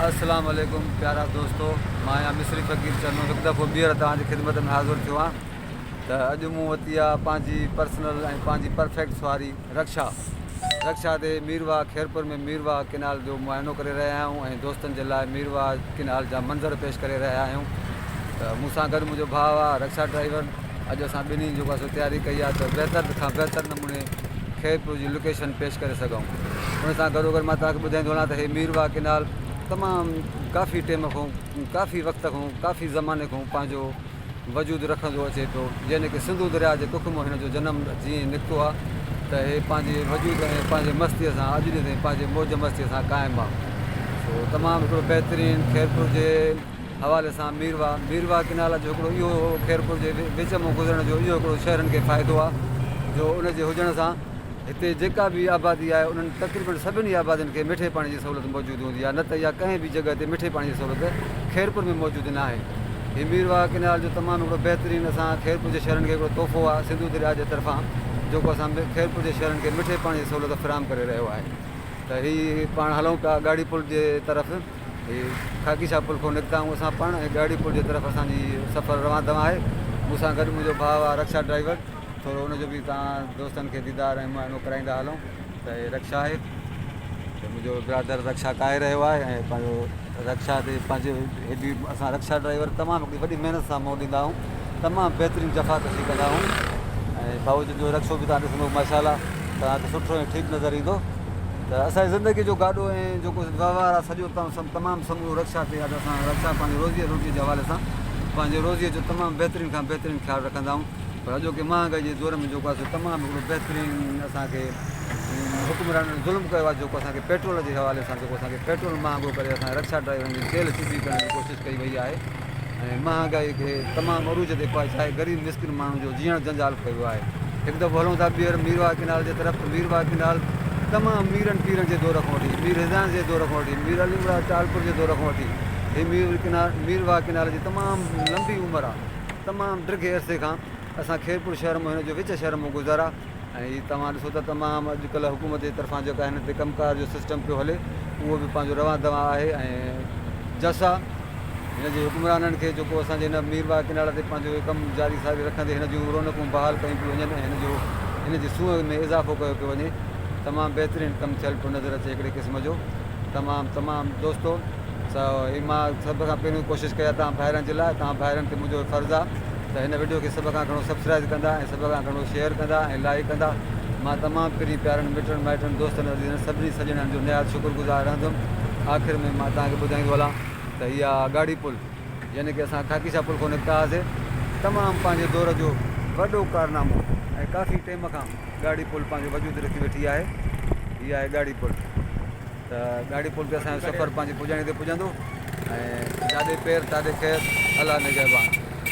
السلام عليڪم پيارا دوستو مان آهيان مصري فقير چنو هڪ دفعو ٻيهر توهان جي خدمت ۾ حاضر ٿيو آهيان ته اڄ مون ورتي آهي پنهنجي پرسنل ۽ پنهنجي پرفيڪٽ سواري رڪشا رڪشا تي ميرواهه خيرپور ۾ ميرواهه ڪينال جو معائنو ڪري رهيا آهيون ۽ دوستن جي لاء ميرواهه ڪينال جا منظر پيش ڪري رهيا آهيون ته مون سان گڏ منهنجو ڀاء آهي رڪشا ڊرائيور اڄ اسان ٻنهي جيڪو آهي سو تياري ڪئي آهي ته بهتر کان بهتر نموني خيرپور جي لوڪيشن پيش ڪري سگهون. ان سان گڏوگڏ مان توهان کي ٻڌائيندو هلان ته هي ميرواهه ڪينال تمام ڪافي ٽيم کان ڪافي وقت کان ڪافي زماني کان پنهنجو وجود رکندو اچي پيو يعني ڪه سنڌو درياء جي ڪک مان هن جو جنم جيئن نڪتو آهي ته هي پنهنجي وجود ۽ پنهنجي مستيء سان اڄ ڏينهن تائين پنهنجي موج مستيء سان قائم آهي سو تمام هڪڙو بهترين خيرپور جي حوالي سان ميرواهه، ميرواهه ڪئنال جو هڪڙو اهو خيرپور جي وچ مان گذرڻ جو اهو هڪڙو شهرن کي فائدو آهي جو ان جي هجڻ سان هتي جيڪا به آبادي آهي انهن تقريبن سڀني آبادين کي مٺي پاڻي جي سهولت موجود هوندي آهي نه ته اها ڪنهن به جڳهه تي مٺي پاڻي جي سهولت خيرپور ۾ موجود نه آهي. هي ميرواهه ڪئنال جو تمام هڪڙو بهترين اسان خيرپور جي شهرن کي هڪڙو تحفو آهي سنڌو درياء جي طرفان جيڪو اسان خيرپور جي شهرن کي مٺي پاڻي جي سهولت فراهم ڪري رهيو آهي ته هي پاڻ هلون پيا ڳاڙهي پل جي طرف. هي خاڪي شاهه پل کان نڪتا آهيون اسان پاڻ ۽ ڳاڙهي پل جي طرف اسان جي سفر روان دوان آهي. مون سان گڏ منهنجو ڀاء آهي رڪشا ڊرائيور ٿورو ان جو به توهان دوستن کي ديدار ۽ معائنو ڪرائيندا هلون ته هي رڪشا آهي ته منهنجو برادر رڪشا ڪاهي رهيو آهي ۽ پنهنجو رڪشا تي پنهنجي هيڏي اسان رڪشا ڊرائيور تمام هڪڙي وڏي محنت سان منهن ڏيندا آهيون تمام بهترين جفاڪشي ڪندا آهيون ۽ ڀائو جن جو رڪشو به توهان ڏسندو ماشاء الله توهان کي سٺو ۽ ٺيڪ نظر ايندو ته اسان جي زندگي جو گاڏو ۽ جيڪو وهنوار آهي سڄو تمام سمورو رڪشا تي آهي ته اسان رڪشا پنهنجي روزيء روٽيء جي حوالي سان پنهنجي روزيء جو تمام بهترين کان بهترين خيال رکندا آهيون پر اڄوڪي مهانگائي جي دور ۾ جيڪو آهي سو تمام هڪڙو بهترين اسان کي حڪمرانن ظلم ڪيو آهي جيڪو اسان کي پيٽرول جي حوالي سان جيڪو اسان کي پيٽرول مهانگو ڪري اسان رڪشا ڊرائيورن جي چيلهه چٻي ڪرڻ جي ڪوشش ڪئي وئي آهي ۽ مهانگائي کي تمام عروج تي پهچائي غريب مسڪين ماڻهن جو جيئڻ جنجال ڪيو ويو آهي. هڪ دفعو هلون ٿا ٻيهر ميرواهه ڪئنال جي طرف ته ميرواهه ڪئنال تمام ميرن پيرن جي دور کان وٺي مير رضائن جي دور کان وٺي مير علي مراد ٽالپر جي دور کان وٺي هي مير ڪئنال ميرواهه ڪئنال جي تمام لمبي عمر آهي تمام ڊگهي عرصي کان اسان خيرپور شهر مان هن جو وچ شهر مان گذر آهي ۽ هي توهان ڏسو ته تمام اڄ ڪلهه حڪومت جي طرفان جيڪا هن تي ڪم ڪار جو سسٽم پيو هلي اهو به پنهنجو روان دوان آهي ۽ جس آ هن جي حڪمرانن کي جيڪو اسان جي هن مير واهه ڪناڙ تي پنهنجو هي ڪم جاري ساري رکندي هن جون رونقون بحال ڪيون پيون وڃن ۽ هن جو هن جي سونهن ۾ اضافو ڪيو پيو وڃي تمام بهترين ڪم ٿيل پيو نظر اچي هڪڙي قسم جو تمام تمام دوستو سو هي مان سڀ کان پهريون ڪوشش ڪئي آ توهان ڀائرن جي لاء توهان ڀائرن تي منهنجو فرض آ ته هن وڊيو کي سڀ کان گهڻو سبسڪرائيب ڪندا ۽ سڀ کان گهڻو شيئر ڪندا ۽ لائيڪ ڪندا مان تمام پرين پيارن مٽن مائٽن دوستن عزيزن سڀني سڄڻن جو نهايت شڪر گذار رهندم آخر ۾ مان توهان کي ٻڌائيندو هلان ته هي آ ڳاڙهي پل يعني ڪي اسان خاڪي شاهه پل کان نڪتا هئاسي تمام پنهنجي دور جو وڏو ڪارنامو ۽ ڪافي ٽيم کان ڳاڙهي پل پنهنجو وجود رکي ويٺي آهي هي آهي ڳاڙهي پل ته ڳاڙهي پل تي اسان جو سفر پنهنجي پڄاڻي تي پڄندو ۽ جاڏي پير تاڏي خير الله نگهبان.